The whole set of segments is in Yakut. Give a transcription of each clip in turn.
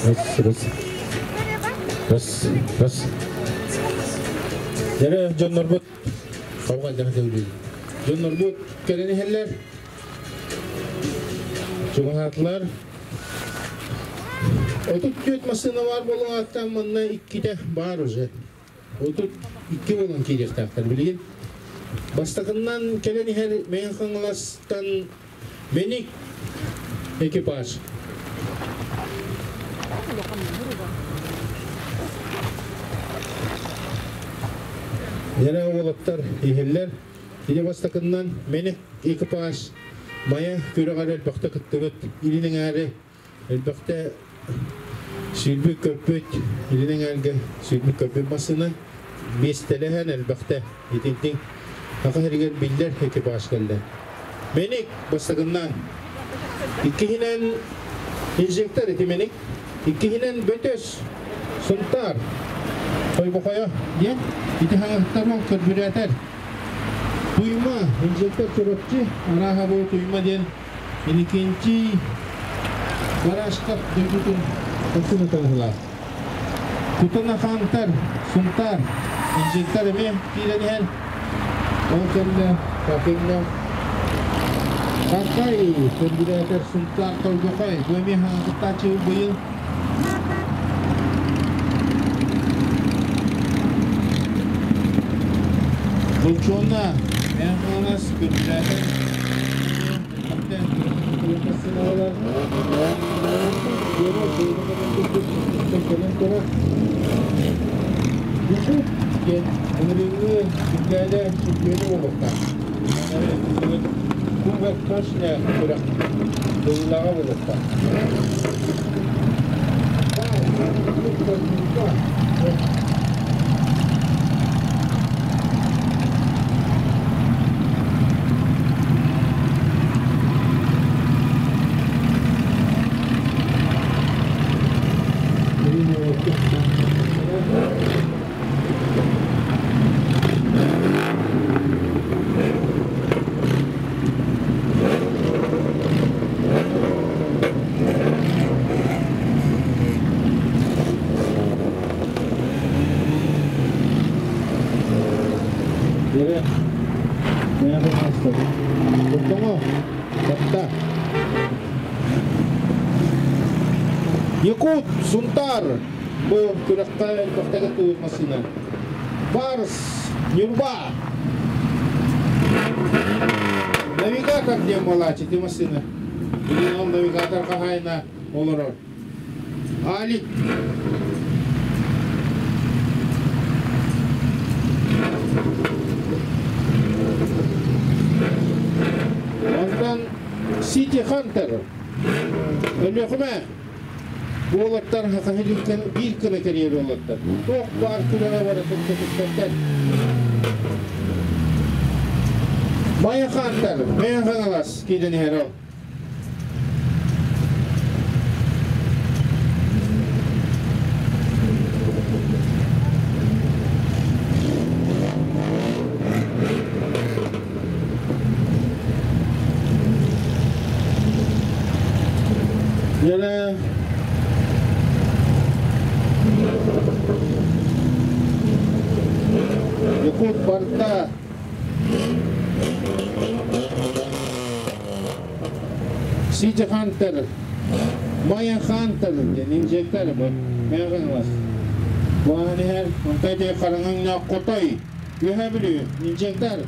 Раз, раз. Раз, раз. Дьэрэ дьоннорбут Дьоннорбут кэлэн иһэллэр. Чугаһаатылар. 34 массыына баар буолан манна иккитэ баар уже. 32 буолан киириэхтээхтэр билигин. Бастакыннан кэлэн иһэр Мэҥэ Хаҥаластан Мэник экипаж. Яра уолаттар иһиллэр. Ити бастакыннан Мэник экипаж Майа күрэҕэр элбэхтэ кыттыбыт илин эҥээри элбэхтэ сүүрбүт-көппүт илин эҥээргэ сүүрбүт-көппүт массыына миэстэлэһэн элбэхтэ итинтиҥ Саха сиригэр биллэр экипаж кэллэ. Мэник бастакыннан иккиһинэн инжектор ити Мэник иккиһинэн Бөтөс Сунтаар Хойбохойо диэн ити хаҥаттар көрбүрээтэр Туйма инжектор Чурапчы арааһа бу Туйма диэн Инникинчи Барашков дойдутун хотун ытаныһылаах. Кутанахантар, Сунтаар, инжектор эмиэ киирэн иһэр. Ол кэннэ Какиҥҥа Хахай, көрбүрээтэр Сунтаар Торгохой, бу эмиэ хаҥатыттааччы быйыл. Булчуонна, эн хаҥас көрбүрээтэр Якут, Сунтар, бу күрэххэ элбэхтэ кыттыбыт массыына. Барс, Ньурба. Навигатор диэн буолааччы ити массыына. Билигин ол навигатор хаһаайына олорор. Алик. Онтон Сити Хантер. Өлүөхүмэ уолаттар хахаһиликтэн биир кына кэриэр уолаттар. Туох баар күрэҕэ барытын көтүппэттэр. Майа Хантер, Мэйэ Хаҥалас киирэн иһэр ол. Yine Якут барда Сити Хантер, Майя Хантер диэн инжектор бу. Мэҕиҥ Буан иһэр, онто дии хараҥаҥна хотой, үөһэ бүлүү, инжектор.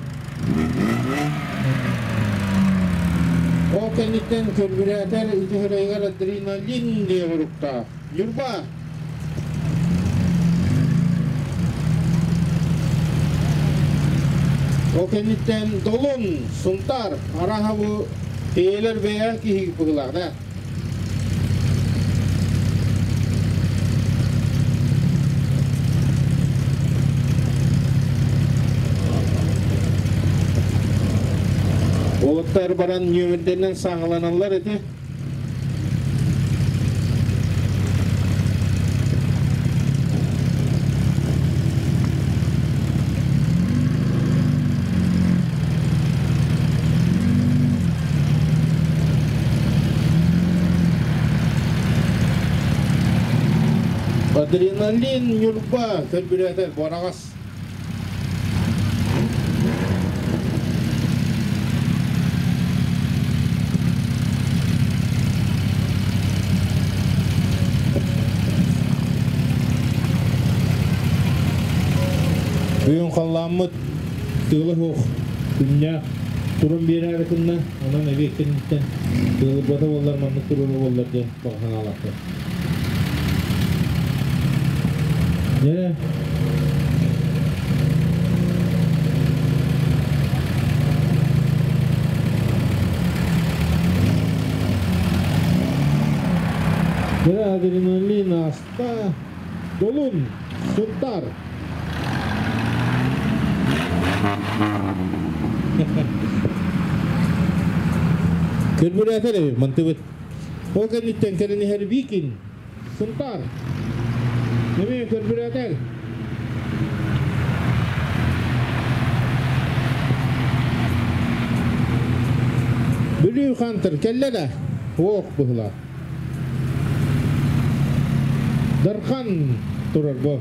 Ол кэнниттэн көрбүрээтэр ити хырайыгар адреналин диэн уруктаах. Ньурба Ол кэнниттэн Долун, Сунтаар, арааһа бу бэйэлэр бэйэ киһи быһыылаах да. Уолаттар баран нүөмэрдэринэн сааһыланаллар этэ. Адреналин Ньурба көрбүрөтөр Бораҕас. Бүгүн халлааммыт тыала суох күннээх туран биэрээри гынна, онон эбиэт кэнниттэн тыалырбата буоллар маннык туруора буоллар диэн баҕа санаалаахпын. Дьэ, Дьэ, адреналин ааста. Долун, Сунтаар. Көрбүрээтэр эбит, мантыбыт. Ол кэнниттэн кэлэн иһэр Викин, Сунтаар. Эмиэ көрбүрээтэр. Бүлүү Хантер кэллэ да? Ох, быһылаах. Дархан турар бу.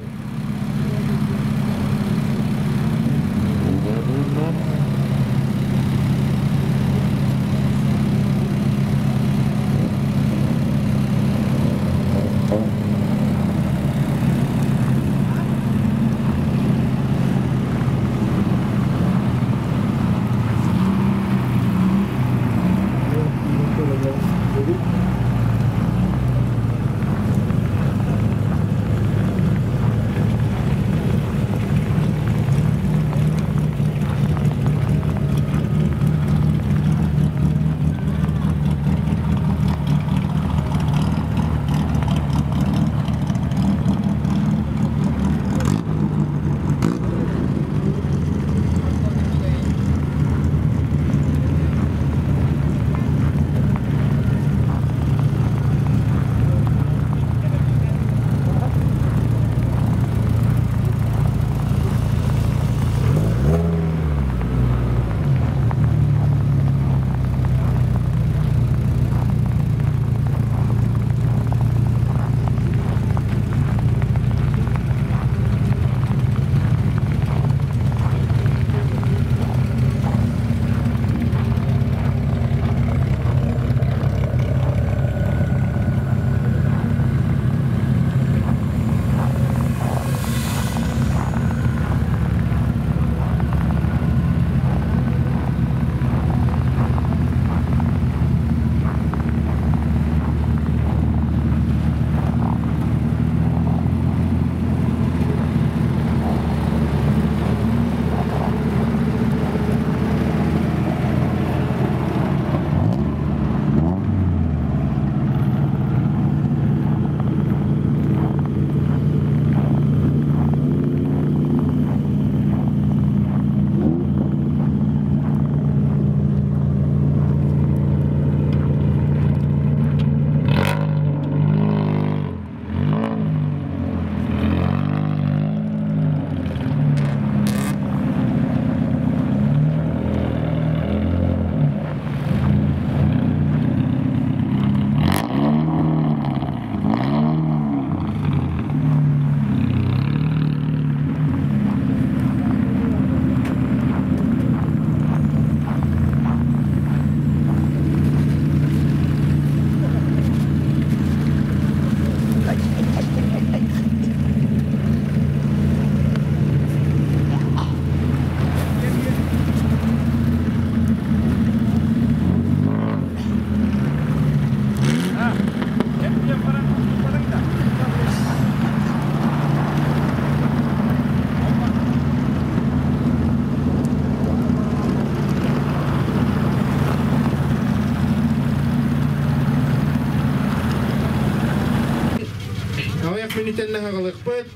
Аҕыйах мүнүүтэннэ аҕалыахпыт.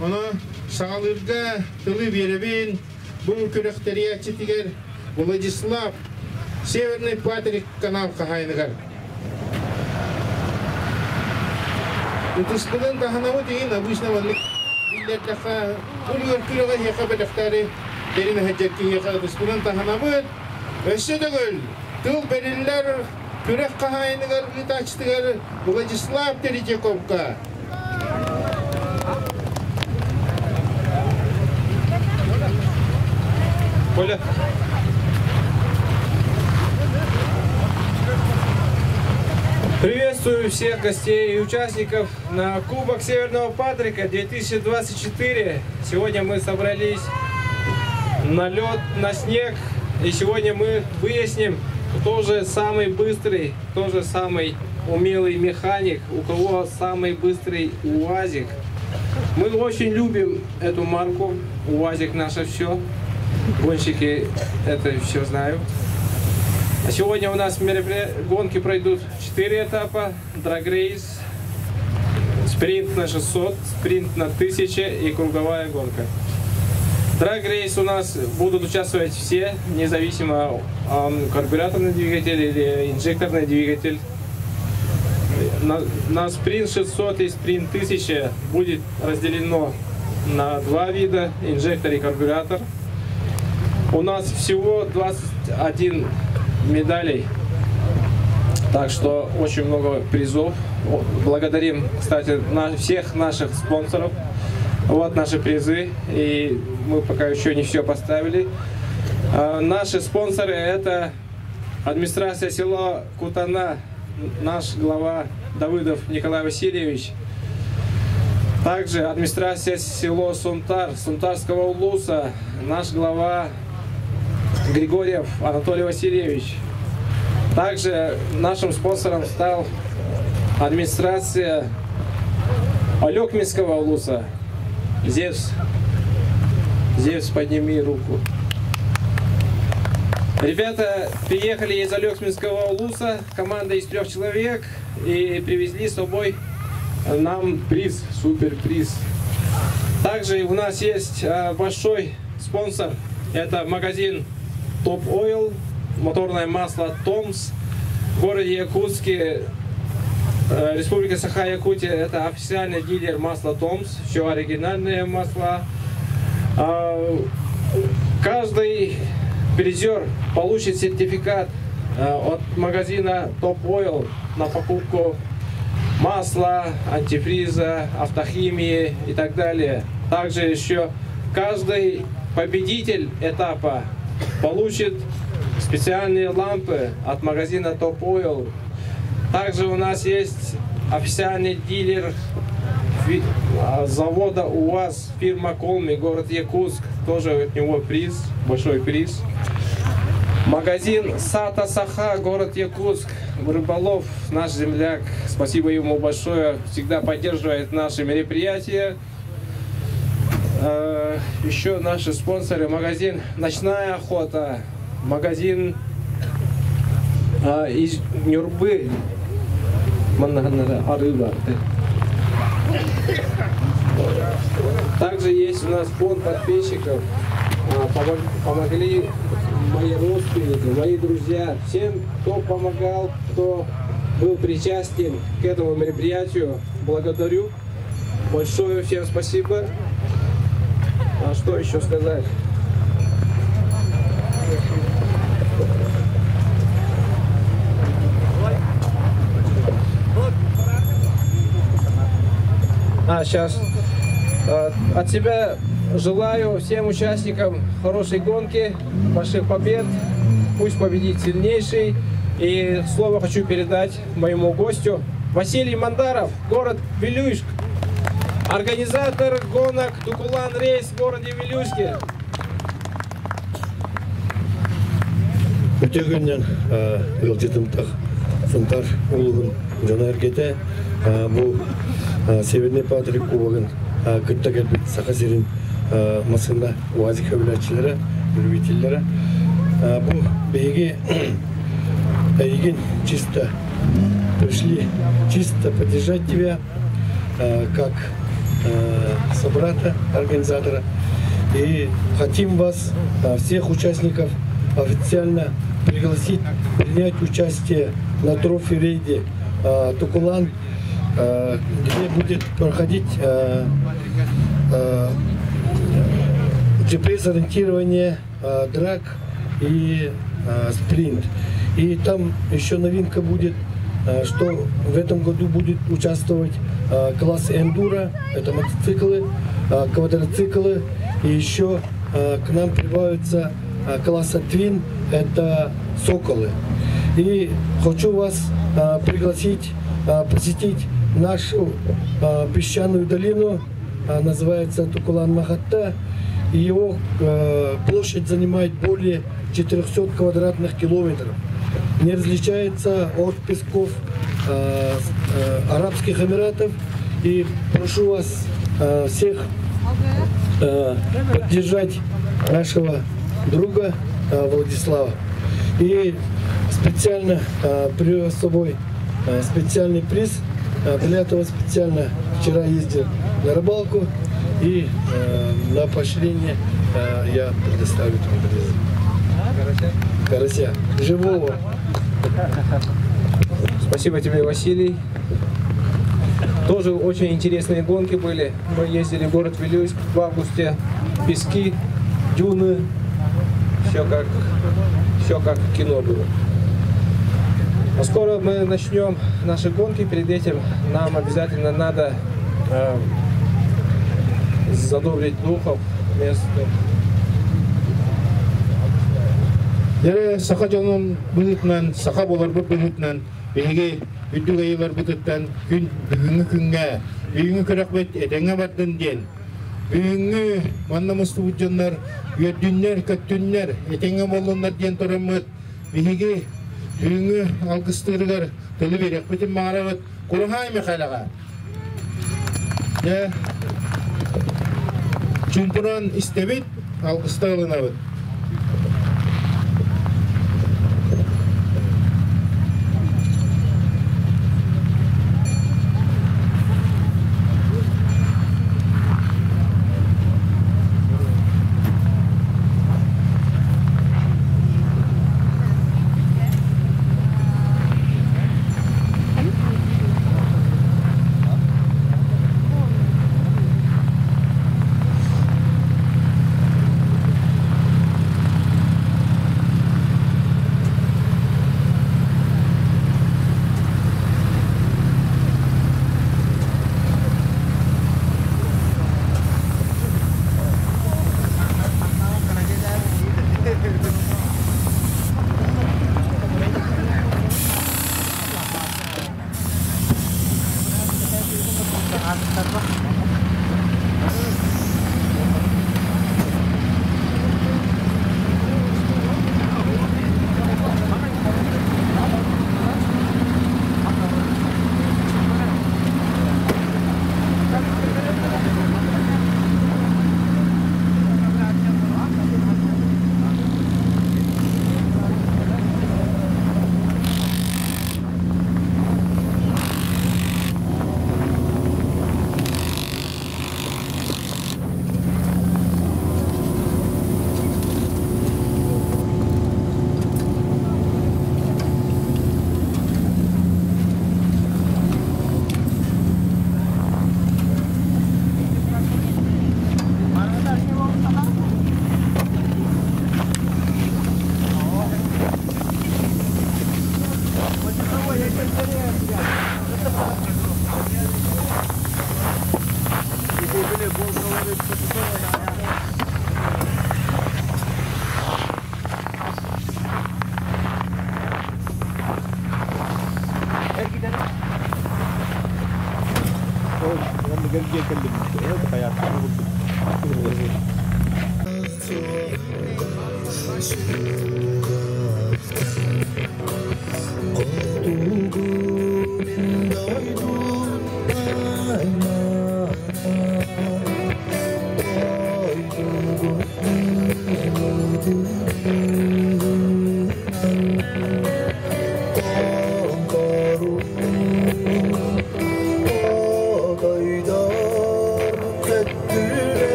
Ону саҕалыырга тылы биэрэбин. Бу күрэх тэрийээччитигэр Владислав Северный Патрик канал хаһаайыныгар. Ытыспытын таһынабыт иһин обычно маннык биллэрдэххэ, үлүгэр күрэҕи эһиэхэ бэлэхтээри дэрин эһэдьэр киһиэхэ ытыспытын таһынабыт. Өссө төгүл тыл бэриллэр күрэх хаһаайыныгар ыытааччытыгар Владислав Третьяковка. Коля. Приветствую всех гостей и участников на Кубок Северного Патрика 2024. Сегодня мы собрались на лед, на снег. И сегодня мы выясним, кто же самый быстрый, кто же самый умелый механик, у кого самый быстрый УАЗик. Мы очень любим эту марку. УАЗик наше все. Гонщики это все знают. А сегодня у нас гонки пройдут 4 этапа. Драг-рейс, спринт на 600, спринт на 1000 и круговая гонка. Драг-рейс у нас будут участвовать все, независимо карбюраторный двигатель или инжекторный двигатель. На спринт 600 и спринт 1000 будет разделено на два вида, инжектор и карбюратор. У нас всего 21 медалей, так что очень много призов. Благодарим, кстати, всех наших спонсоров. Вот наши призы, и мы пока еще не все поставили. Наши спонсоры — это администрация села Кутана, наш глава Давыдов Николай Васильевич. Также администрация села Сунтар, Сунтарского улуса, наш глава Григорьев Анатолий Васильевич. Также нашим спонсором стал администрация Олекминского улуса. Зевс, Зевс, подними руку. Ребята приехали из Олекминского улуса, команда из 3 человек, и привезли с собой нам приз, суперприз. Также у нас есть большой спонсор, это магазин Top Oil, моторное масло Томс. В городе Якутске, Республика Саха-Якутия, это официальный дилер масла Томс, все оригинальные масла. Каждый призер получит сертификат от магазина Top Oil на покупку масла, антифриза, автохимии и так далее. Также еще каждый победитель этапа получит специальные лампы от магазина Top Oil. Также у нас есть официальный дилер завода УАЗ, фирма Колми, город Якутск. Тоже от него приз, большой приз. Магазин Сата Саха, город Якутск. Рыболов, наш земляк. Спасибо ему большое, всегда поддерживает наши мероприятия. Еще наши спонсоры: магазин Ночная охота, магазин из Нюрбы. Также есть у нас фонд подписчиков. Помогли мои родственники, мои друзья, всем, кто помогал, кто был причастен к этому мероприятию, благодарю. Большое всем спасибо. А что еще сказать? Сейчас от себя желаю всем участникам хорошей гонки, больших побед. Пусть победит сильнейший. И слово хочу передать моему гостю Василий Мандаров, город Вилюйск, организатор гонок Тукулан Рейс в городе Вилюйске. Үтөгүннен ыалдьытымсах Сунтаар улууһун дьоно-сэргэтэ бу Северный Патрик Кубогын кытта кэлбит Саха сирин массыына УАЗик сөбүлээччилэрэ, любителлэрэ. Бу биһиги эйигин чисто пришли чисто поддержать тебя как собрата, организатора. И хотим вас, всех участников, официально пригласить принять участие на трофи-рейде Тукулан, где будет проходить GPS-ориентирование, драг и спринт. И там еще новинка будет, что в этом году будет участвовать класс эндуро, это мотоциклы, квадроциклы, и еще к нам прибавятся класса Твин, это «Соколы». И хочу вас пригласить посетить нашу песчаную долину, называется Тукулан-Махатта. И его площадь занимает более 400 квадратных километров. Не различается от песков Арабских Эмиратов. И прошу вас всех поддержать нашего друга Владислава. И специально привез с собой специальный приз. Для этого специально вчера ездил на рыбалку. И на поощрение я предоставлю вам приз. Карася? Карася. Живого. Спасибо тебе, Василий. Тоже очень интересные гонки были. Мы ездили в город Вилюйск в августе. Пески, дюны. Все как в кино было. А скоро мы начнем наши гонки. Перед этим нам обязательно надо задобрить духов местных. Дьэ, саха дьонун быһыытынан, саха буоларбыт быһыытынан, биһиги үрдүк айыыларбытыттан күн бүгүҥҥү күҥҥэ, бүгүҥҥү күрэхпит этэҥҥэ бардын диэн. Бүгүҥҥү манна мустубут дьоннор үөрдүннэр, көттүннэр, этэҥҥэ буоллуннар диэн тураммыт, биһиги бүгүҥҥү алгыстыырыгар тылы биэриэхпитин баҕарабыт Куруһаай Михайлаҕа. Дьэ, чуумпуран истэбит, алгыста ылынабыт.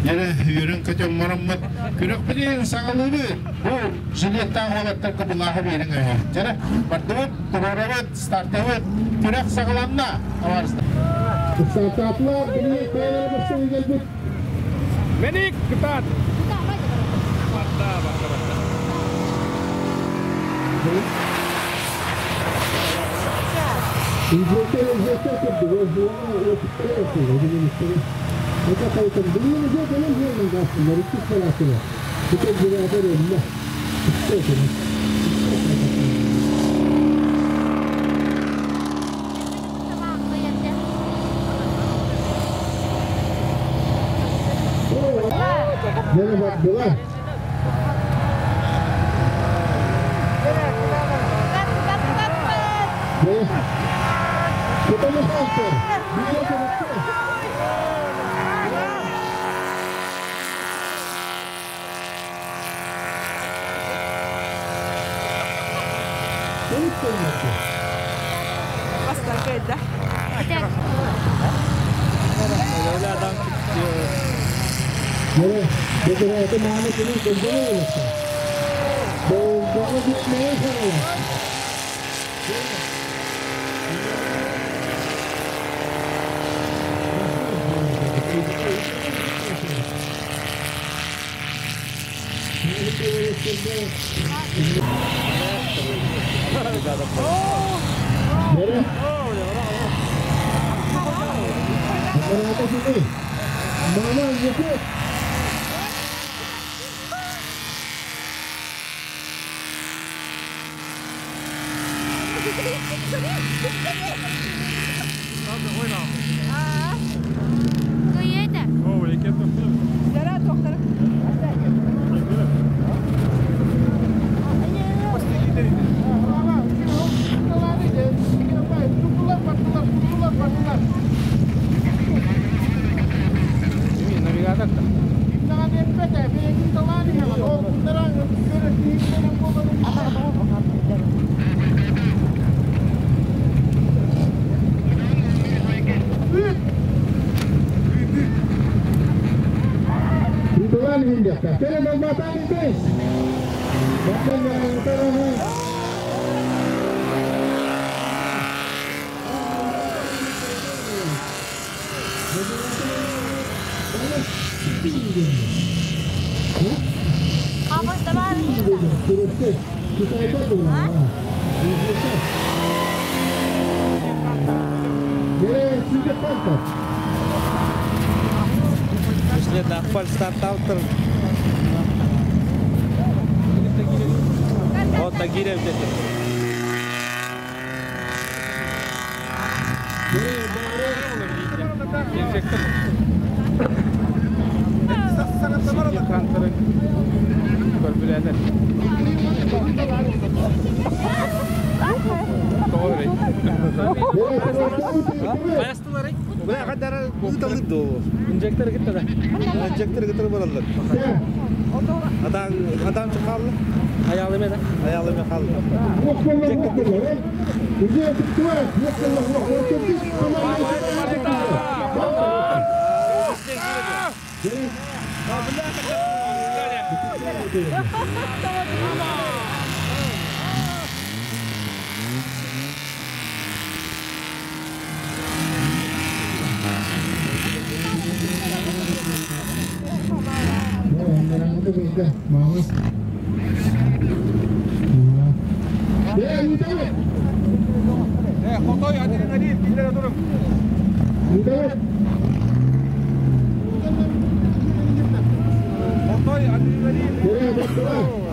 Дьэрэ үөрэн-көтөн бараммыт күрэхпитин саҕалыыбыт. Бу жилеттаах уолаттарга былааһы биэриҥ өһө. Дьэрэ бардыбыт, туруорабыт, стартабыт. Күрэх саҕаланна. Стартаплар били бэйэлэрэ бырсыгы кэлбит. Мэник кытаат! Барда, барда, барда.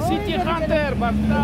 Сити Хантер барда!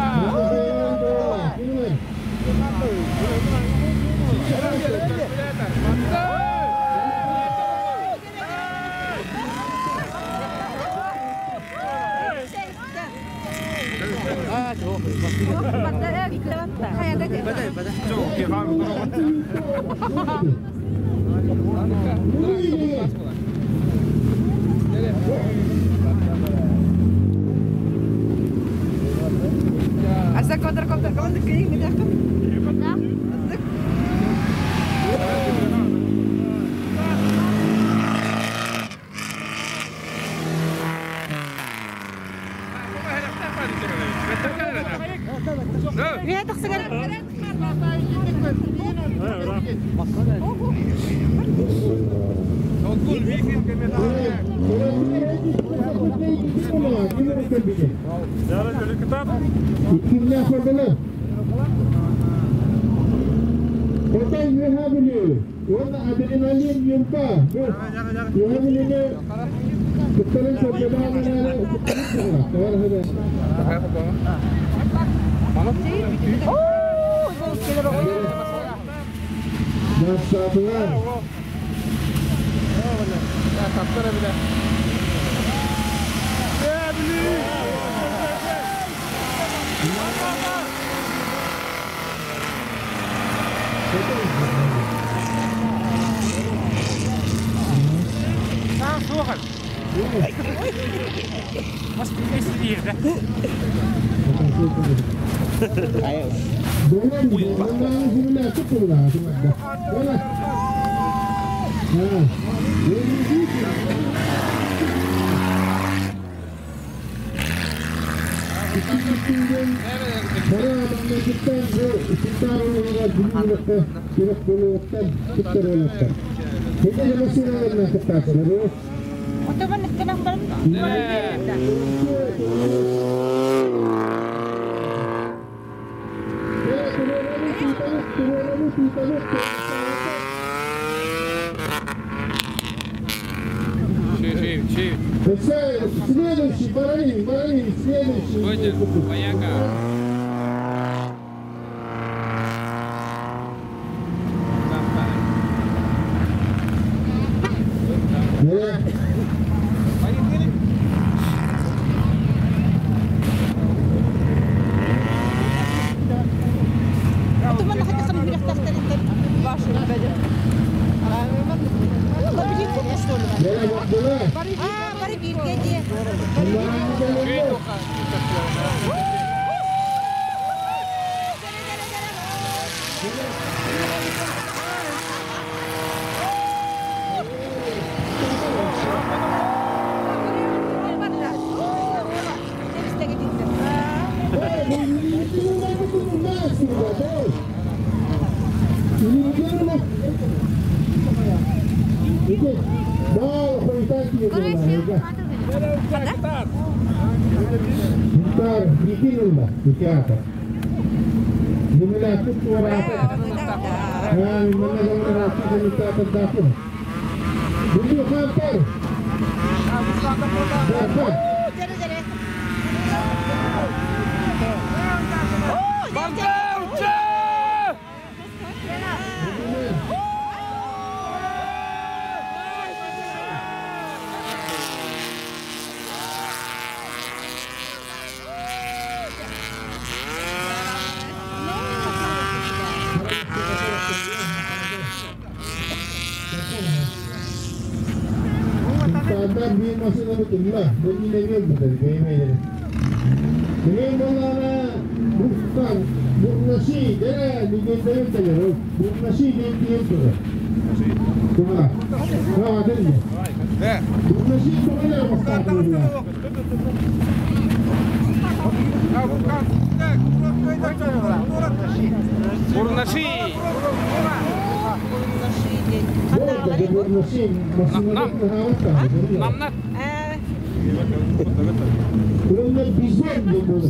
Следующий, Баранин, Баранин, следующий.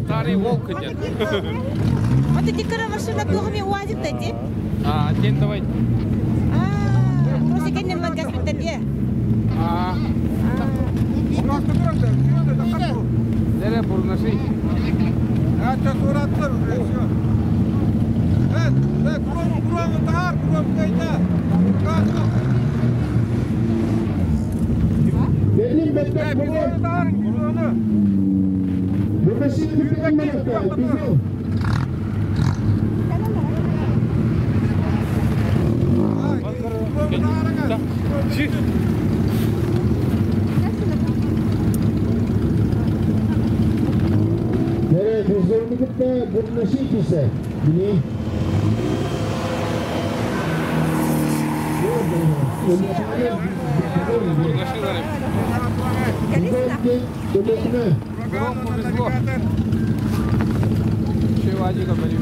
Старый волк идет. Вот эти машина тугами уазик дайте. А, день давай. А, просто кеннем лангас биттерге. А. Дере бурнаши. А что сураттыр уже все. Э, куром, куром, тар, куром, кайда. Benim bekler kurом. Nereye kızlarını gitti, burnu şişse. Bini. Гром повезло. Еще и Вадика болит.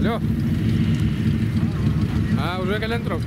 Алло. А, уже календро.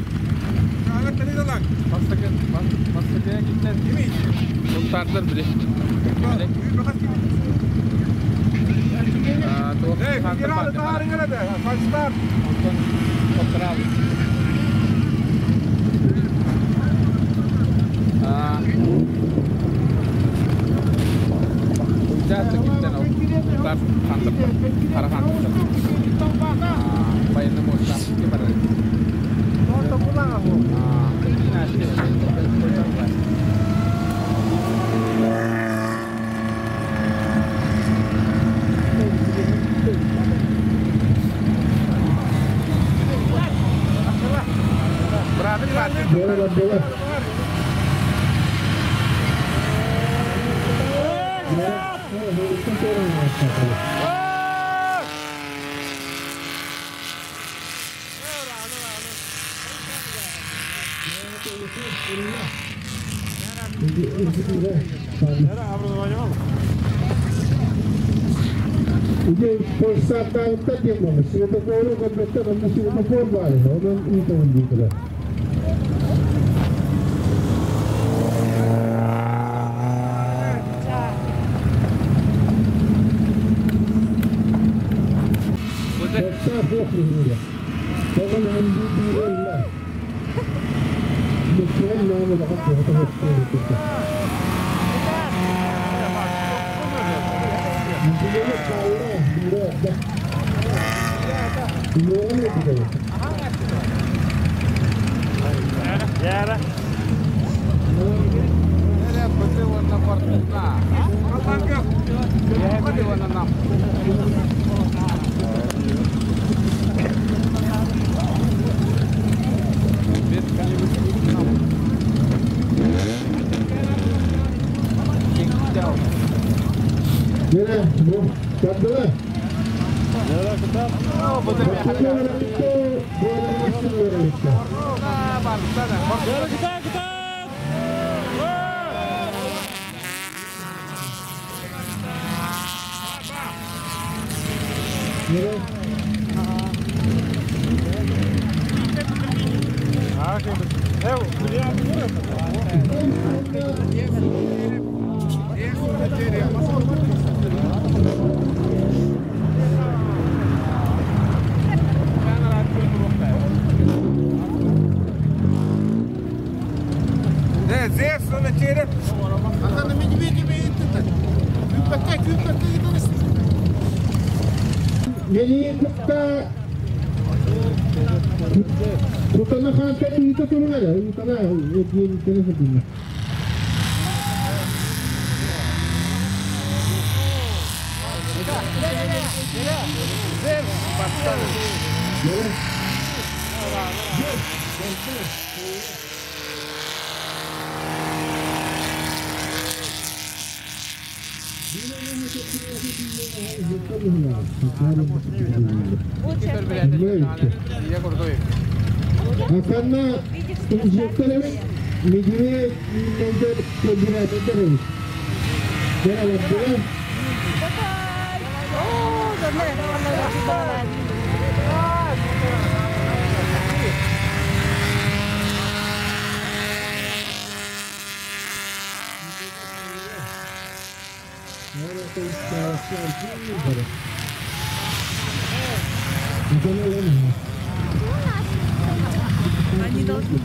Они должны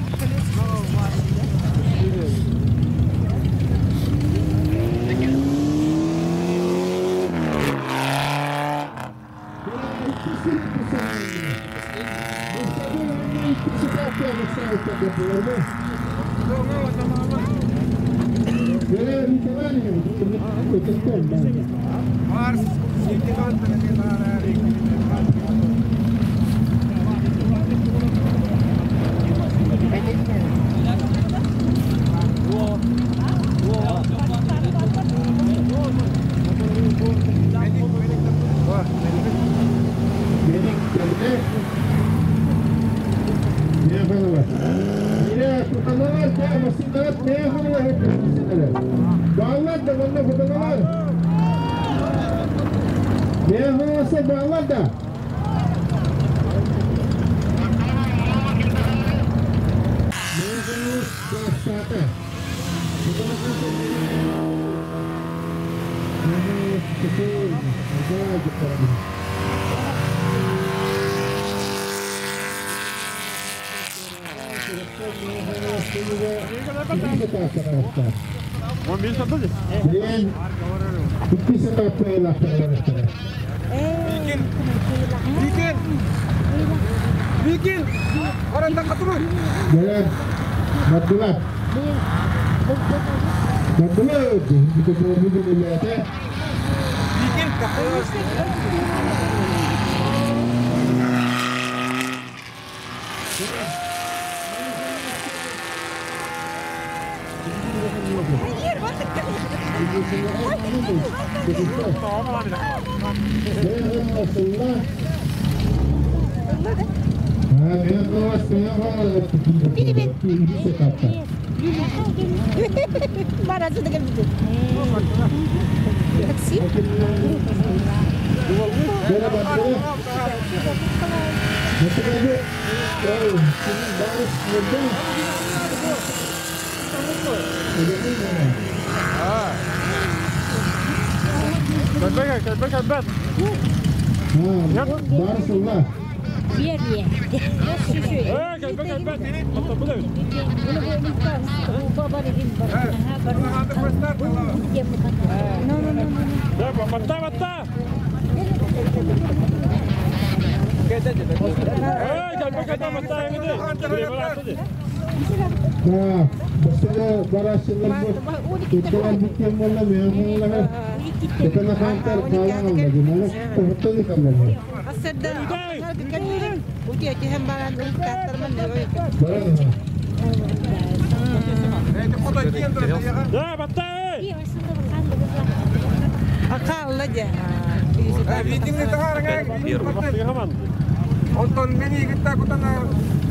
Онтон мени кытта кутан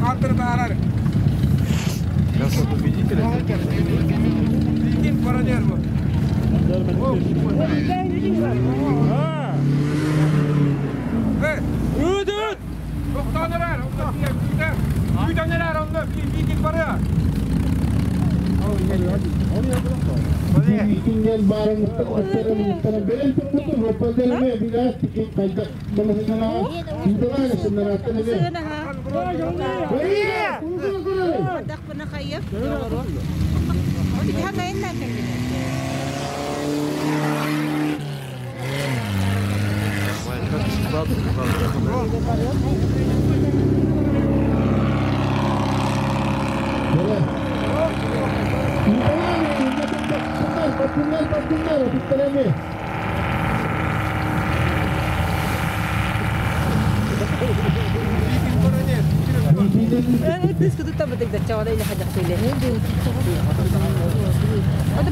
ааттары таарар. Викинг парадер бу. Үт! Тоқтанырар, Үтәнерәр, онда викинг барыя. Викингел барын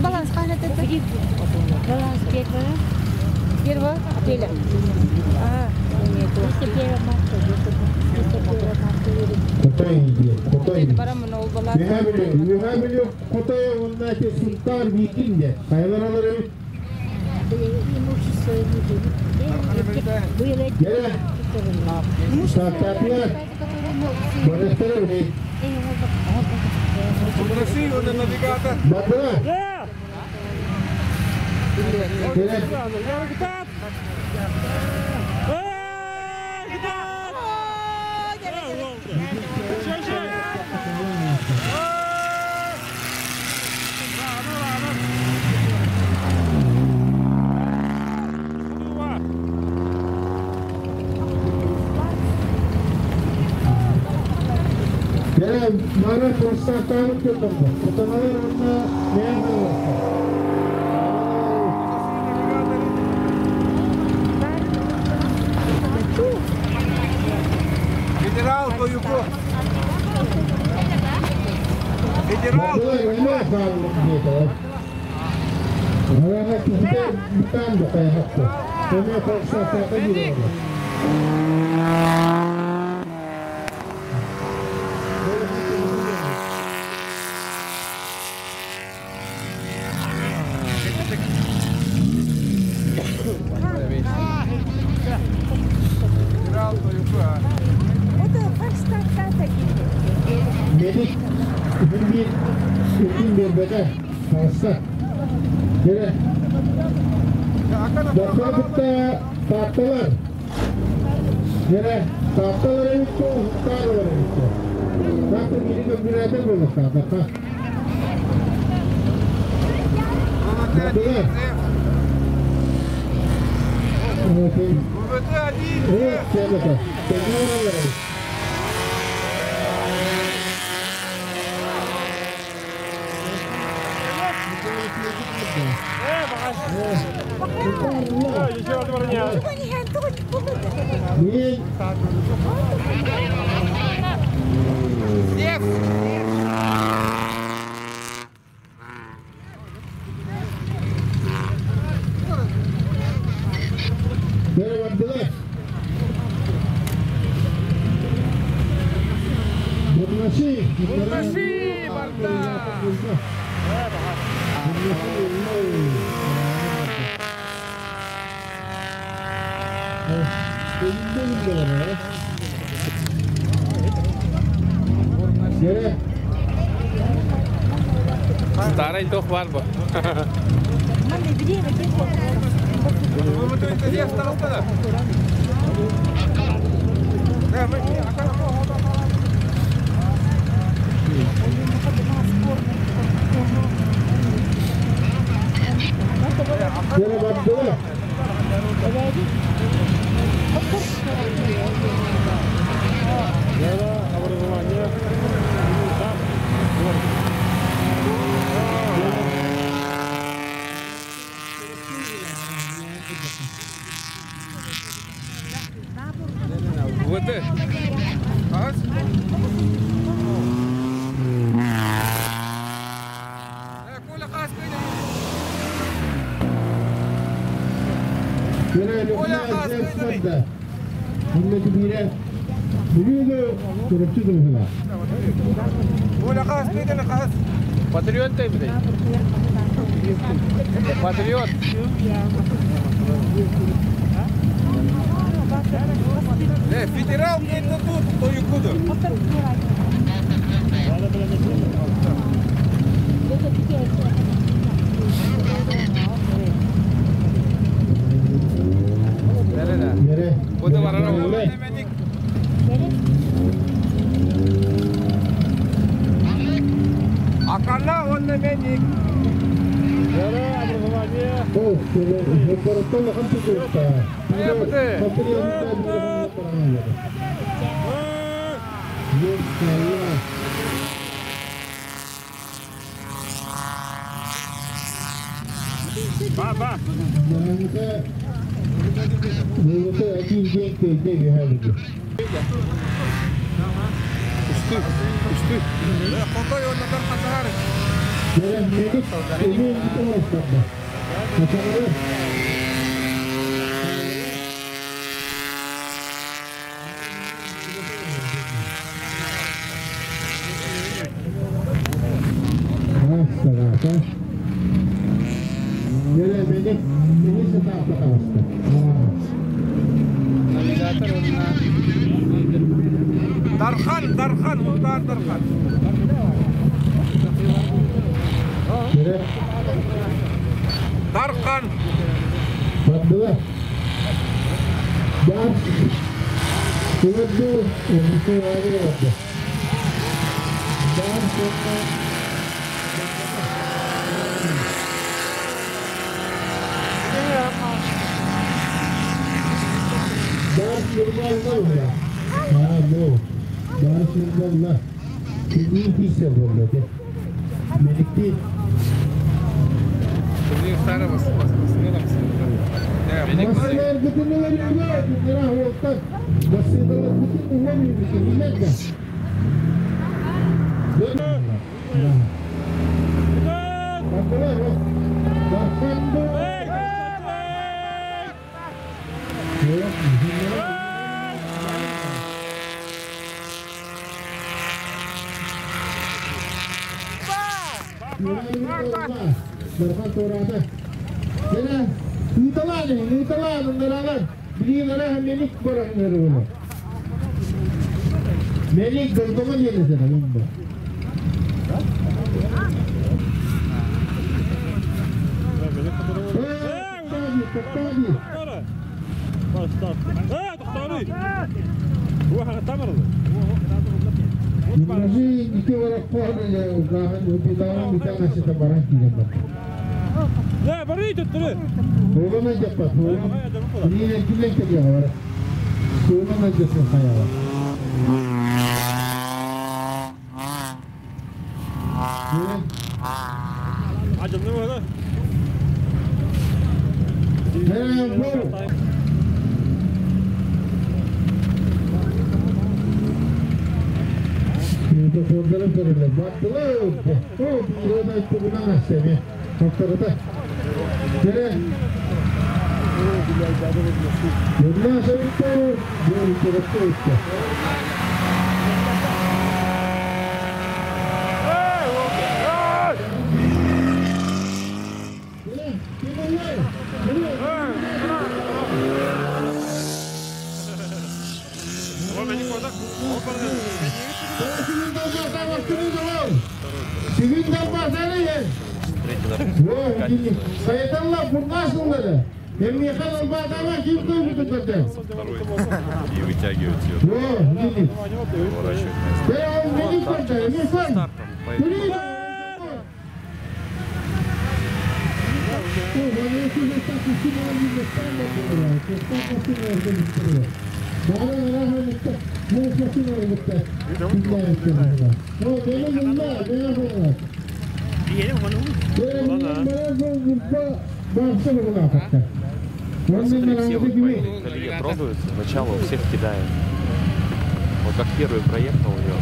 Баланс Баланс 1 апреля. Федерал Тоюко. Федерал Старый тох варба. Yere baktılar. Вот. Патриот ты, блядь. Патриот. Федерал не тут, то и куда. Акана он на меник. Баба. Один день ты деньги. Дархан, Дархан, удар Дархан. Дархан. Второй. И вытягивать ее. Поворачивать на стартом. Поэтому... Смотри, все вот по этой колее трогаются, начало у всех кидает. Вот как первый проехал ее.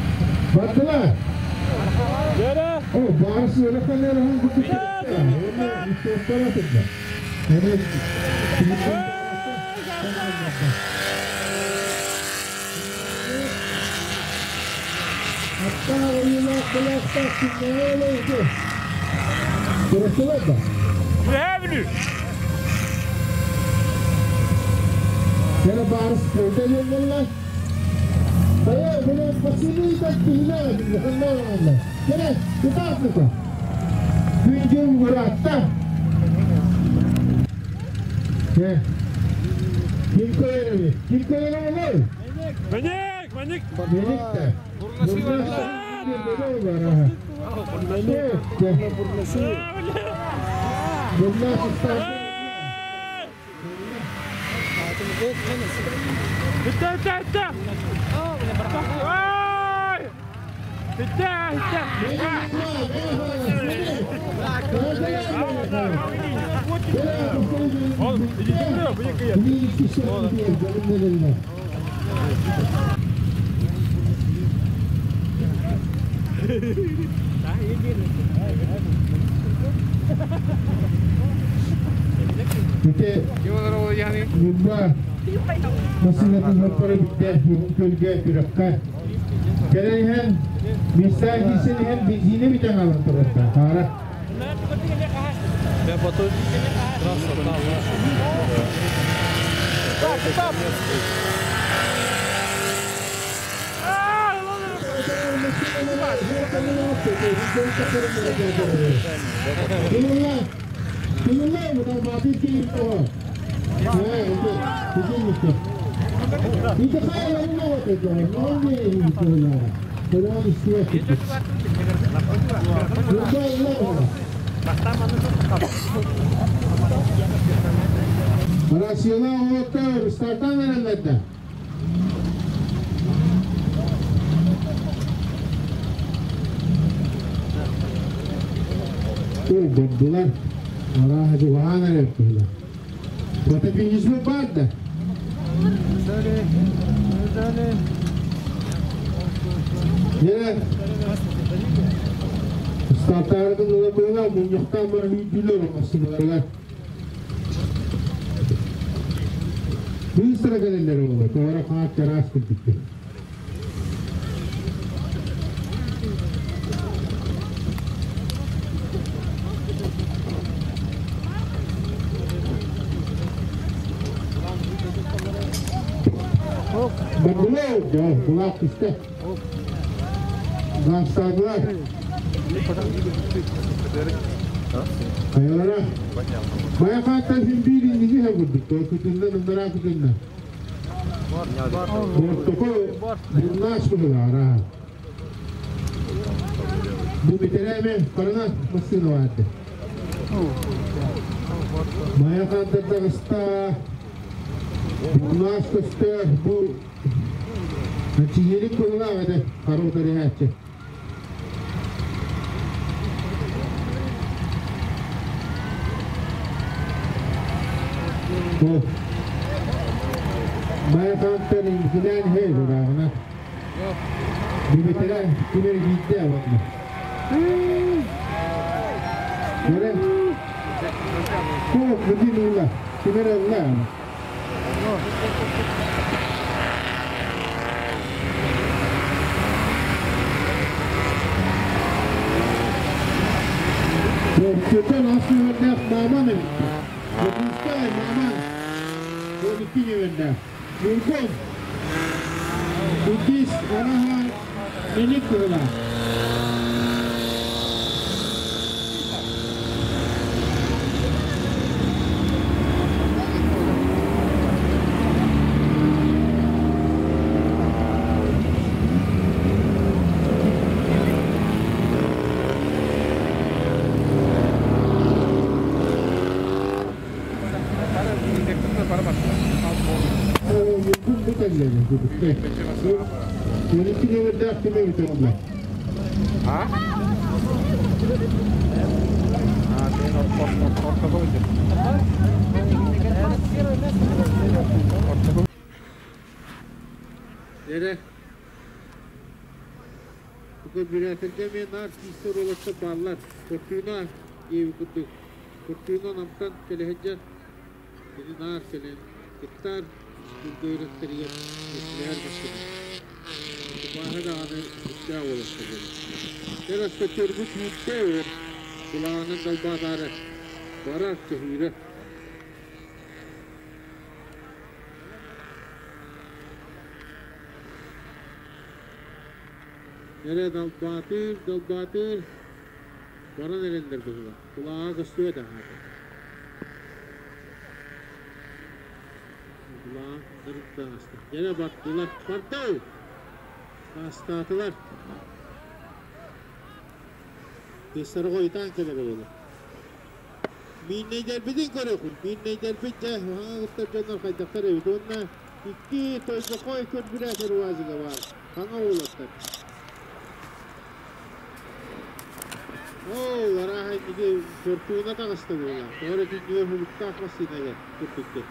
12 нөмірдәк кеме өтөрүллэ. А? А, сен ортого өтөр. Ортого. Нere? Бүгін бүрәтірге мен нар кистер олақта баллар. Фортуна еви күндік. Фортуна намтан келехеджен. Кини нар келен. Кыттар күлгөйрөттөргө үсләр машина. Баһа даҕаны үстää олақта буолар. Тераста көрбүт үүттэ өр. Кулаанын далбаатаары. Барар көһүүрэ. Нere далбаатыыр, далбаатыыр. Баран эрэллэр быһыла. Кулааҕа көстүө да хаата. Кулааҕа нырытта аста. Нere бардылар. Барды! Астаатылар. Тестары қойтан келе болы. Миннейдербитин көрөкүн. Миннейдербит жа хаңа дьоннор хайдахтар эбит. Онна икки тойбохой көрбүрәтер уазыга бар. Хаңа олаттар. О, араха ниге фортуна таҕыста буола. Тоҕо түннүө хулуктаах массыынага курдукка.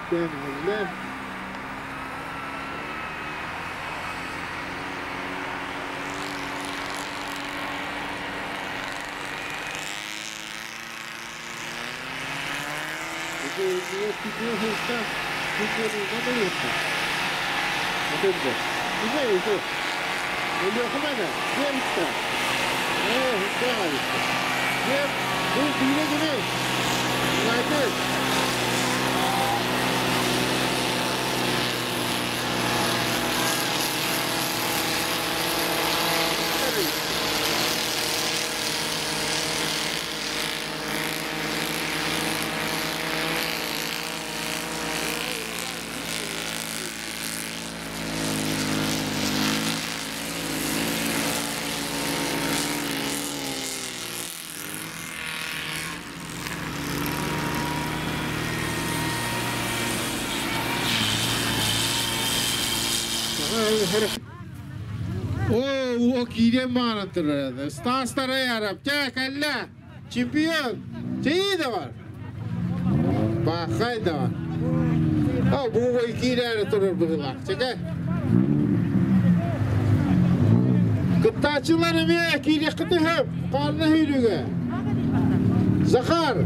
Кэмэллэр. Ити түннүө хулуктаах түннүө намылыытта. Атынды. Име ити. Өлүөхүмэнэ. Кемтта. Ээ, хуттаах абитта. Кем, бу биирэ кини. United. О, о, киирэн маанаттыр. Стас Тарайаров, чэ, кэллэ. Чемпион. Чэйи да бар. Бахай да бар. А, бу киирээри турар быһыылаах. Чэкэ. Кыттааччылар эмиэ киириэххитин сөп. Хаарына сүүрүүгэ. Захар,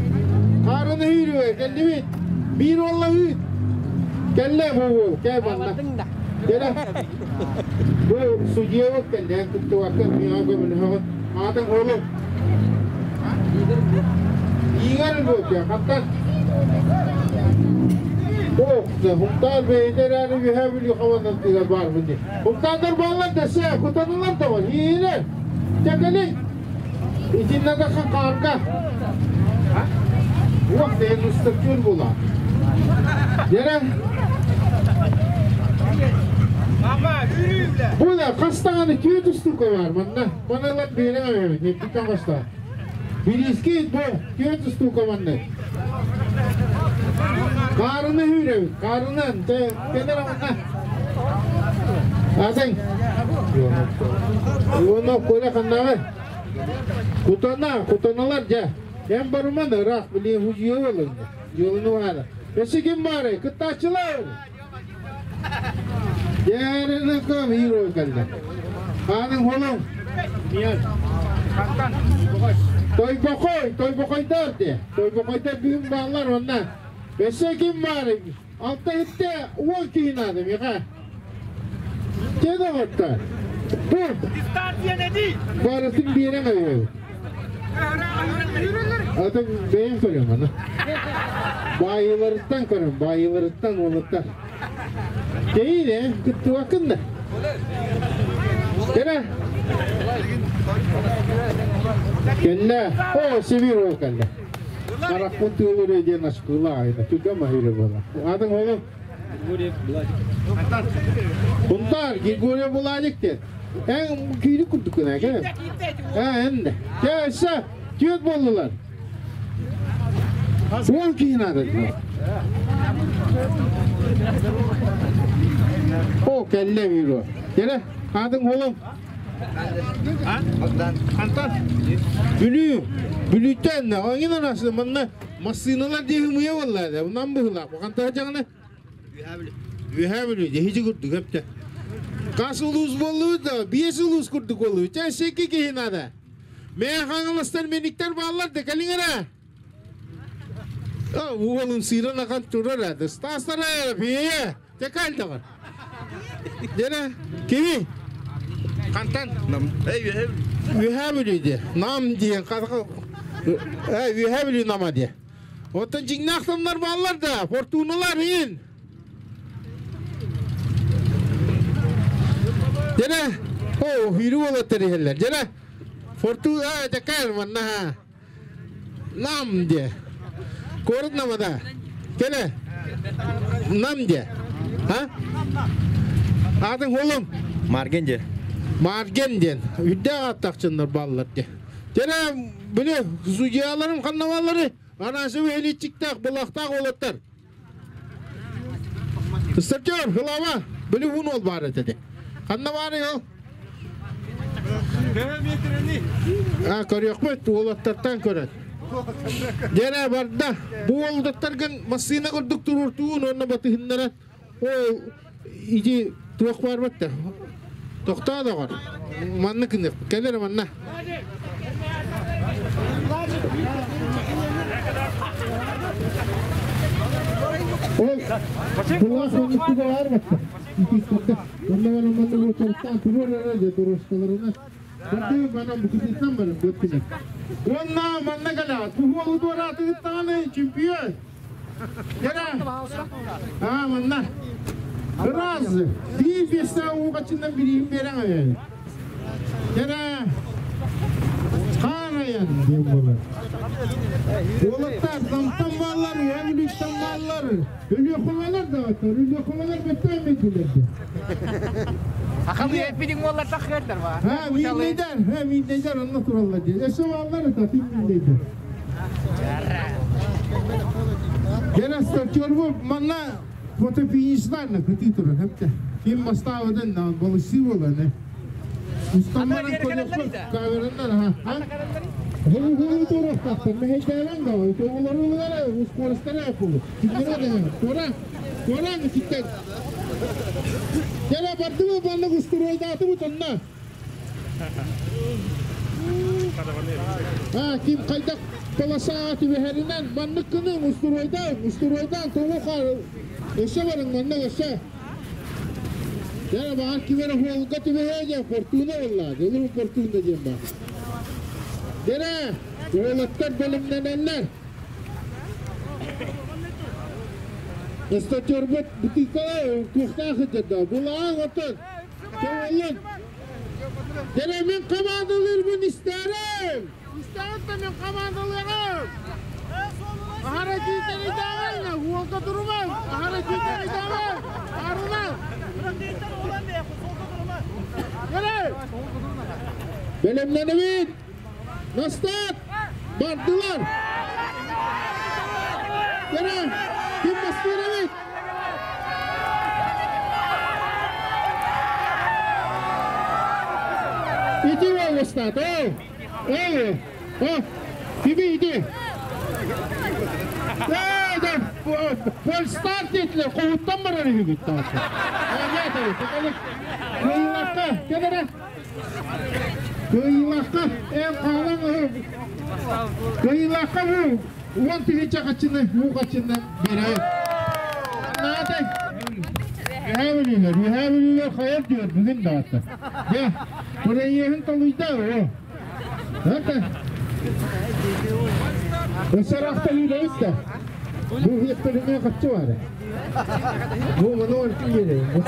хаарына сүүрүүгэ кэллибит. Биир уолла үүт. Кэллэ бу уол, кээ манна. Кэлэ. Бу судья кэллэ, кыттыбакка миэхэ көмөлөһөҕүн. Аатыҥ уолу. Игорь буолуо, хантан? Ох, Хунтаар бэйэтэ эрээри үөһээ Бүлүү хамаандатыгар баарбын дии. Хунтаардар буоллар дэсэ, кутаналар да бар. Иилэр. Чэ кэлиҥ. Итиннэ да хаарга. Уох дээн устар була. Дьэрэ. Бу да хастаҕаны түөрт устуука бар манна. Маналар биэрэн эбит, эппиттэн бастаан. Бириискит бу түөрт устуука манна. Хаарыны сүүрэбит, хаарынан, кэлэр манна. Атыҥ. Иванов Коля ханнаҕы? Кутана, кутаналар дьэ. Эн барыман ыраах, билиэн худьуйа буолар. Дьыаланы баара. Өссө ким баарай? Кыттааччылар! Дьээринэ hero кэллэ. Аның холоҥ. Тойбохой, тойбохойдар де. Тойбохойдар бүгүн бааллар онна. Өссө ким баарай? Алта хитте уон киһи наада миэхэ. Чэ доҕоттор. Бу. Барытын биэрэн эбит. Атын бэйэм көрөм аны. Баайыыларыттан көрөм, баайыыларыттан уолаттар. Кэйине, кыттыбаккын да. Кэлэ. Кэллэ. О, Сибирь ол кэллэ. Харахпын тыылыры диэн ашкыла айда. Түгэн маһыыры буола. Аатыҥ оҕом? Григорьев Владик. Хунтаар, Григорьев Владик диэн. Эн киири курдук гына кэ. Эн Чэ, өссө түөрт буоллулар. Уол киһи наада. О, кэллэ бюро. Кэлэ, аатыҥ холом. Антон. Бүлүү. Бүлүүттэн оҥин арасы манна массыыналар диэки муйа болла. Унан быһылаах. Хантаа дьаҕана? Үөһээ Бүлүү дьиһи курдук өптө. Хас улуус буоллубут да, биэс улуус курдук буоллубут. Чэ, секки киһи наада. Мэ хаҥаластар мениктер бааллар да кэлиҥ эрэ. Уолун сыыран ахан турар ээ. Стастара эрэ пиэ. Чэ кэл даҕар. Дьэрэ, кими? Хантан? Нам. Эй, Үөһээ Бүлүү. Үөһээ Бүлүү диэ. Нам диэн. Э, Үөһээ Бүлүү нама диэ. Оттон дьиҥнээх тыллар бааллар да, фортуналар иин. Дьэрэ, о, хүйрүү уолаттар иһэллэр. Дьэрэ, фортуна, дьэкэр манна Нам диэ. Куорат намада. Кэлэ. Нам диэ. А? Аатыҥ холум? Марген диэ. Марген диэн. Үрдээх ааттаах дьоннор бааллар диэ. Дьэрэ, били судьяларым ханна бааллары? Анаасыбы элитчиктээх, былахтаах уолаттар. Статер, глава, били уун ол баар этэ. Ханна баарый ол? А, көрүөхпүт, уолаттартан көрөн. Дьэрэ барда. Бу уолаттаргын массыына курдук туруортуун уонна батыһыннара Ол ити туох баар батта. Тохтоо доҕор. Манна кынык. Кэлэр манна. Ол булаас оннуктуга баар батта. Онно баран манна уочараттаан туруор эрэ дьэ дорожкаларына. Бардыы манан букутуттан баран бөттүнэ. Уонна манна кэлэ. Туһуолу туораатыгыттаҕаны чемпион. Аа, манна. Раз, биир биэстээх уугаччынан бирииһин биэрэн эбээбит. Кэрэ, хаарайан диэн буолар. Уолаттар Намтан бааллар, Үһэ бааллар, Өлүөхүмэлэр даҕаттар, Өлүөхүмэлэр бэттээ мийтилэр диэн. Хахалы эппитиҥ уоллар таххыаттар ба. Ха, мииннэйдэр, ха, мииннэйдэр онно тураллар диэн. Өссө бааллар это, тим мииннэйдэр. Кэлэ стартер манна фотофинишнарна кытыы турар хепте. Ким бастаабытын на балыси буолан. Устаммаран көрөхпүт камераннан ха. Ху туруохтаахтар мэһэйдээбэн да оҕолорулара ускоростара кулу. Кинилere да туора туора киттен. Кэлэ бардыбы баннык устуруойдаатыбыт онно. А, ким хайдах полосаҕа түбэһэринэн маннык гыныҥ устуруойдаан, устуруойдаан тоҕу хаар өссө барыҥ манна өссө. Дьэ, баҕар ким эрэ хуолга түбэһээ диэн фортуна буолла. Дылы фортуна диэн баар. Дьэрэ, уолаттар бэлэмнэнэллэр. Статёрбут бутыыкала туохтаах ыдьарда. Булаан отон. Көҕүллүн. Дьэрэ, мин командалыырбын истээрим. Истэҕит да мин командалыаҕым. Аһара киитэри даҕайна, уолга турумаҥ. Аһара киитэри даҕай. Арынан. Кэлэ. Бэлэмнэнэбит. Настаат. Бардылар. Кэлэ. Ким бастыыр эбит? Ити уол бастаат. Эй. Эй. О. Кими ити? Эй, да, фальстарт диэтилэр, хоһуттан барар үһүгүт таасы. Кыайыылаахха, кэлэрэ. Кыайыылаахха, эн хаалан Кыайыылаахха бу 10 000 хаччыны, уу хаччыны берет. Наада. Үһээ Бүлүүлэр, Үһээ Бүлүүлэр хайар диyor бүгүн даҕатта. Дьэ, проеһын толуйда о. Это. Өссө үлэбит да. Бу хиэттэринэ хаччы бар. Бу маны ортун берейин.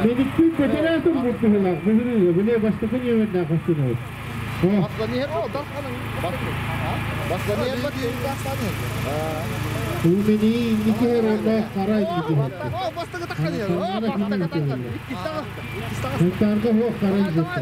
Медикпит бэтэрээн турбут быһыылаах быһырыыга били бастакы нүөмэрдээх хостунабыт. Умени инники уонна хара инники Сунтаарга суох хара инники.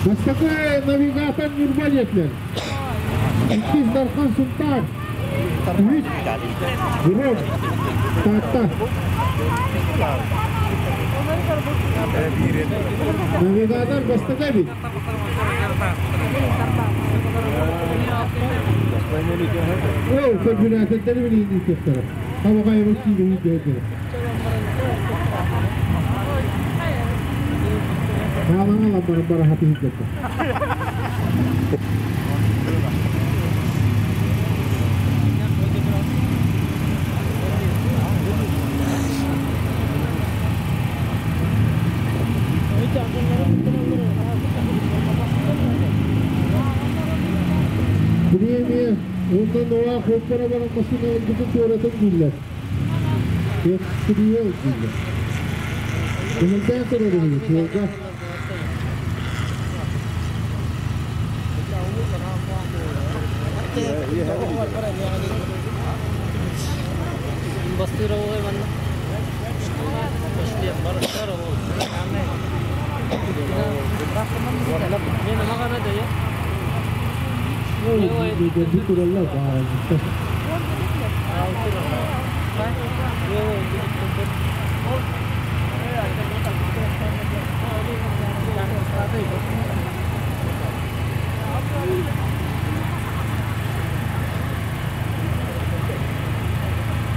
Бастакы навигатор Ньурба диэтилэр. Иккис Дархан Сунтаар. Үһүс Гром Таатта. Навигатор бастакы эбит. Оо, көрбүнээтэрдэри билигин иитиэхтэрэ. Табаҕайыбыт киирэ иитиэхтэрэ. Хаалаҥа баран барахаты иитиэхтэрэ. Премия оннан оğa хоппара баран машина ылбытын туоратын дииллэр. Премия дииллэр. Көмөлтөөн көрөрү суолга.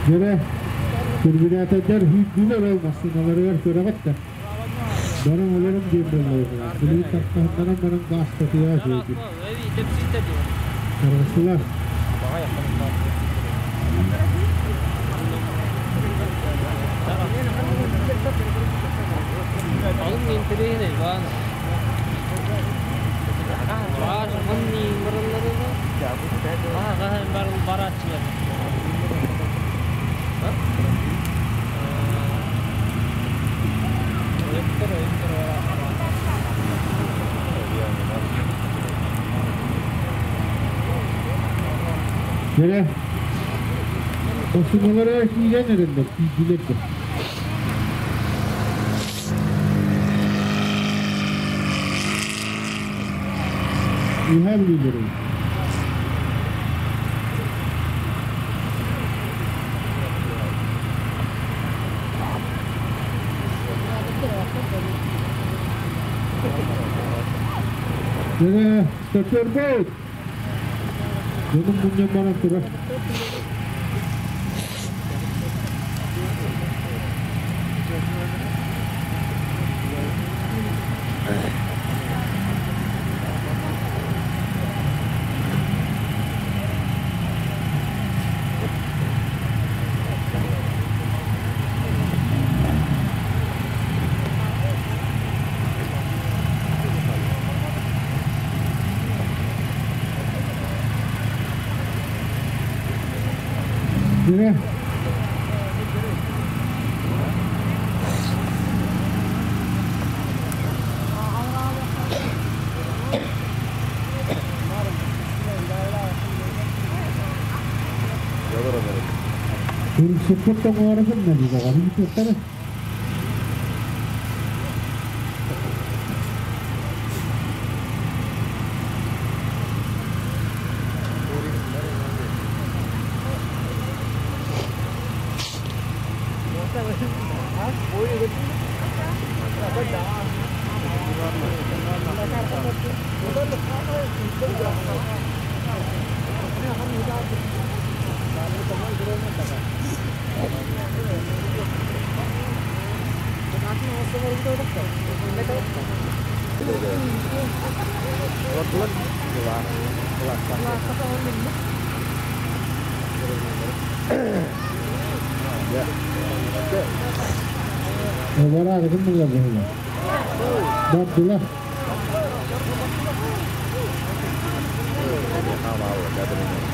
Göre Turbinatorlar hüydüler olmasın, onları görevet de. Barın olurum diye böyle. Bunu taktığından barın gaz takıyor şeydi. Karasılar. Göre Osmanlılara kiilen erenler, kiidiler de. İha bilirim. Göre Stokör Bey. Bunun bundan bana tura. Göre Support oranın ne diyor? Bir tutar. Abdullah.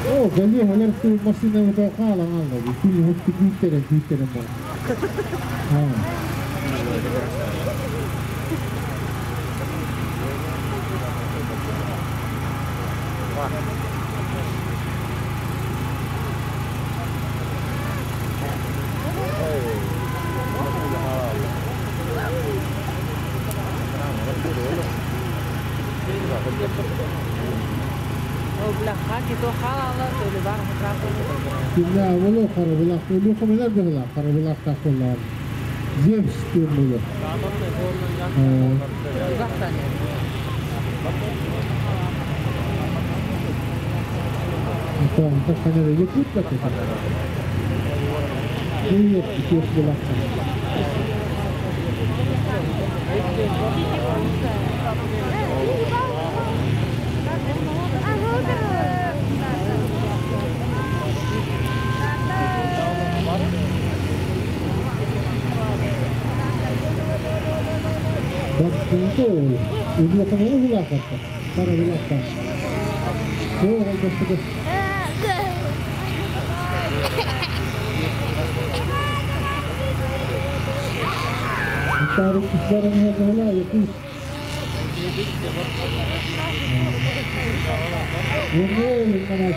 Oh, قال هل المسينة متوقعة على الله بيكون هو كبير كبير ها. لا والله خرب الله لكم لا بغلا خرب الله تاكل زين ستير انت كان يكوت لك هي كيف بلا Вот там,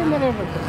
наверное,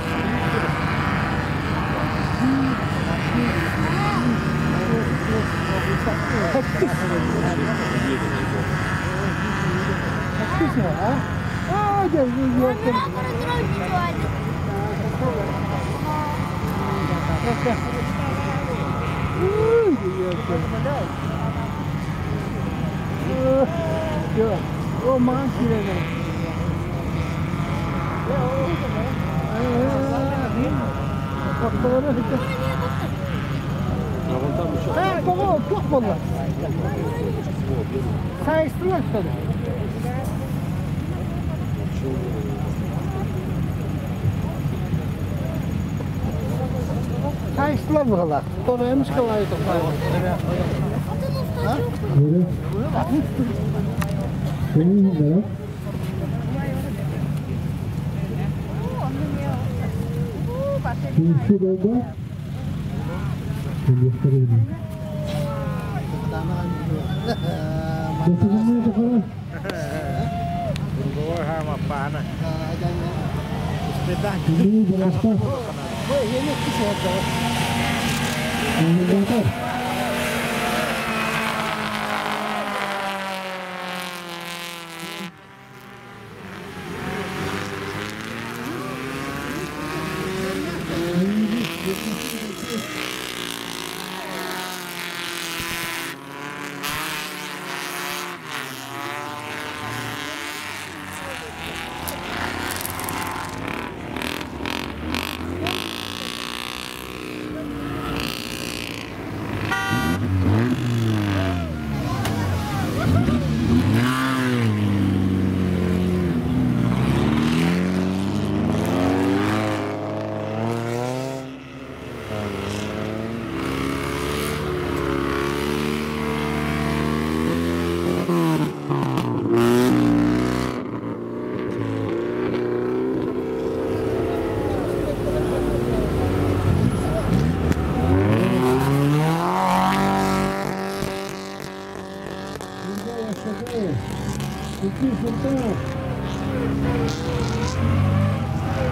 Икки Сунтаар.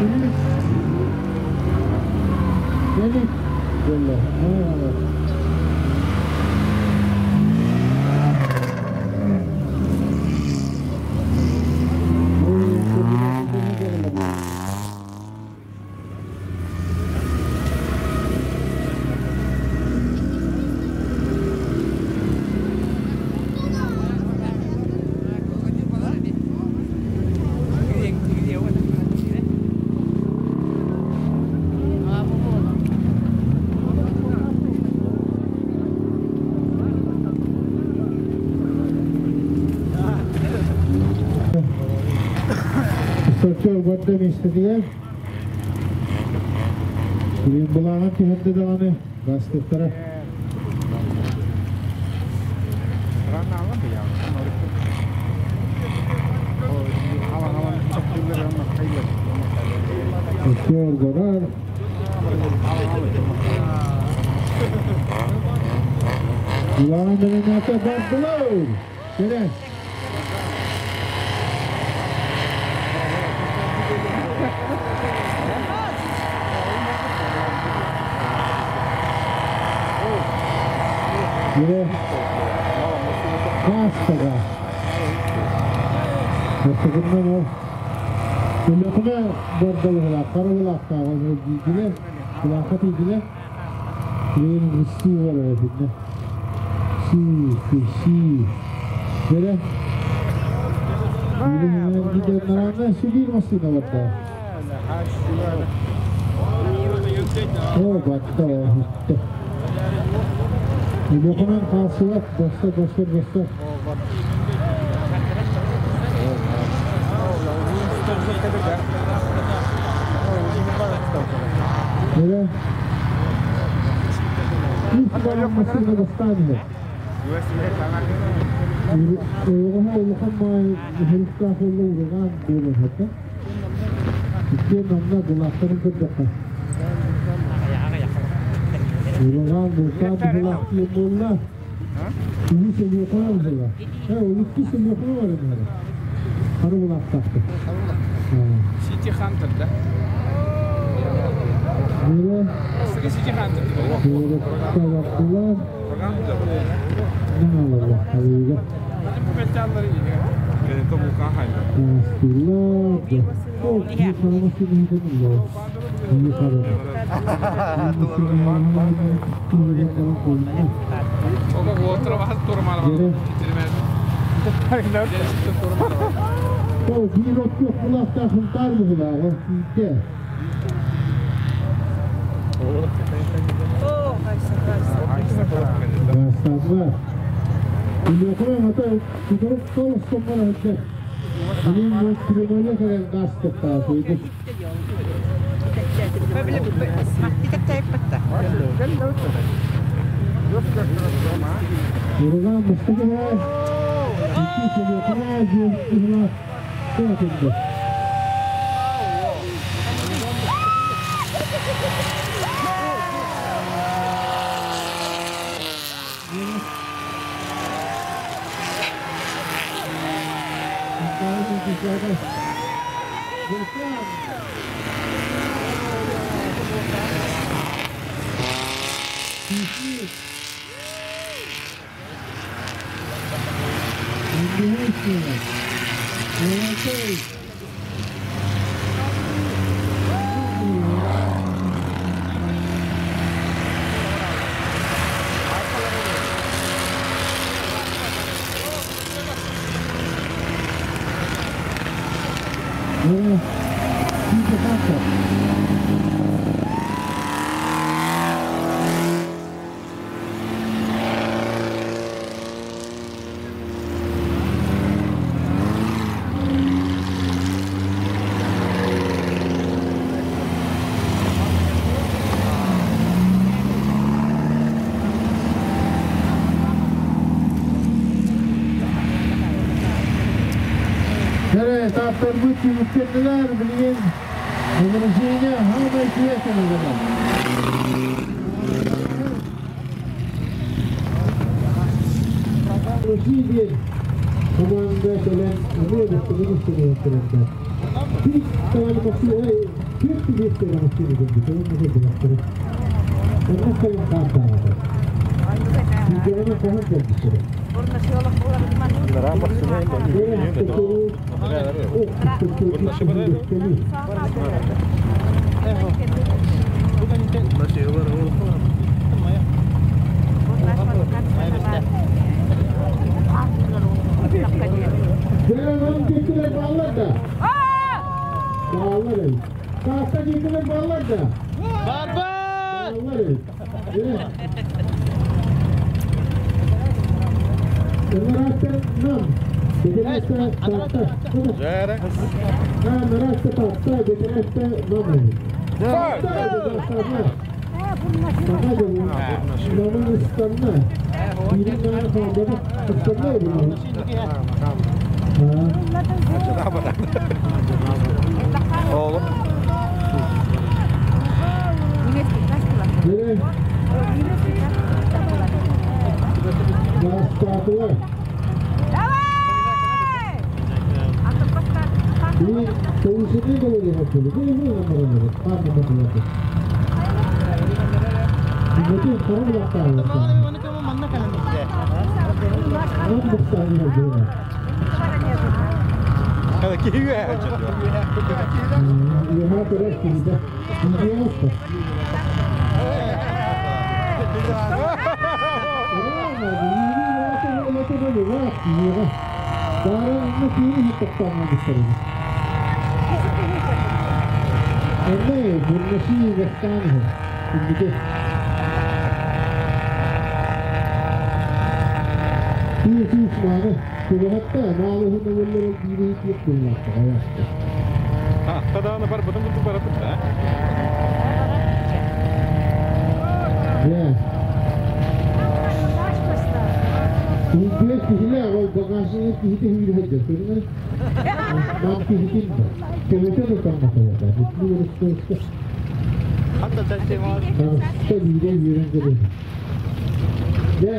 Үс. Мэник буолла. Стартер барда миэстэтигэр. Билигин былааҕын түһэрдэ даҕаны бастыктара. Актер барар. Былааҕын бэлэмнээтэ бардылар. Кэрэ. Yine Кастага. Бастакынан ол Өлүөхүмэ бардалыгыла, харабылаахтааҕа диидилэр, кулаахха тиийдилэр. Билигин ыстыы барар этиннэ. Сии, сии. Дьэрэ. Билигин сибиир массыына барда. О, батта, бүттэ. Өлүөхүмэн хаалсыбат, баста, баста, баста. Дьэрэ. Үс баран массыына бастаан иһэр. Ойоҕоһо улахан маай уһуруктаах уолла ураҕаан буолан хата. Иккиэн манна былаахтарын көрдөххө. Ураҕаан бултаан быһылаах диэн буолла. Үһүс Өлүөхүмэ быһыла. Ол иккис Өлүөхүмэ баран иһэр. Хара былаахтаахтар. Сити Хантер, да? Böyle Сити Хантер. Куоракка Ne alırlar halıyla. Астылар. О, bir parası neyden oluyor? İyi para. О, bir от kulakta hıntar mı bunlar? O, gitti. Бастадылар. Өлүөхүмэ хата тутурук толус соммана хатта. Билин бу тремоле кэлэн газ тоқтаа сойдук. Ураган бастыгы икки Өлүөхүмэ диэн кыһыла тоотунду. Этаптарбыт түмүктэннилэр, билигин награждение хамай киэсен ыгынан. Россия Команда кэлэн эмиэ бастакы миэстэни ылан Биир даҕаны массыына түөрт миэстэни массыына көрбүт, онно көрбөтөхтөрө. Онно кэлэн хаамтаабата. Сүүрдэҕинэ хаһан кэлбиттэрэ. Дьэ, бааллар да? Бааллар эй. Таатта диэкилэр бааллар да? Бааллар эй. Ыҥырааттан Нам, бэтэрээтэ Таатта. Ыҥыраатта Таатта, бэтэрээтэ Нам эбит. Таатта, Саха дьоно Намын ыстанна. Биирин даҕаны хаалбатах ыстанна эбит. Oğlum. Дьэ, бастаатылар. И повышение говорили, Tadağını бар бұтын бұтын барапын да. Yeah. Үндүөс киһилээх ол багажник киһити hүүрүһэдэр көрүҥэр. Нам киһитин да. Төбөтө да тамматалата. Бүтүн Hatta sen Таҕыста биирэ үөрэн кэлэр. Дьэ.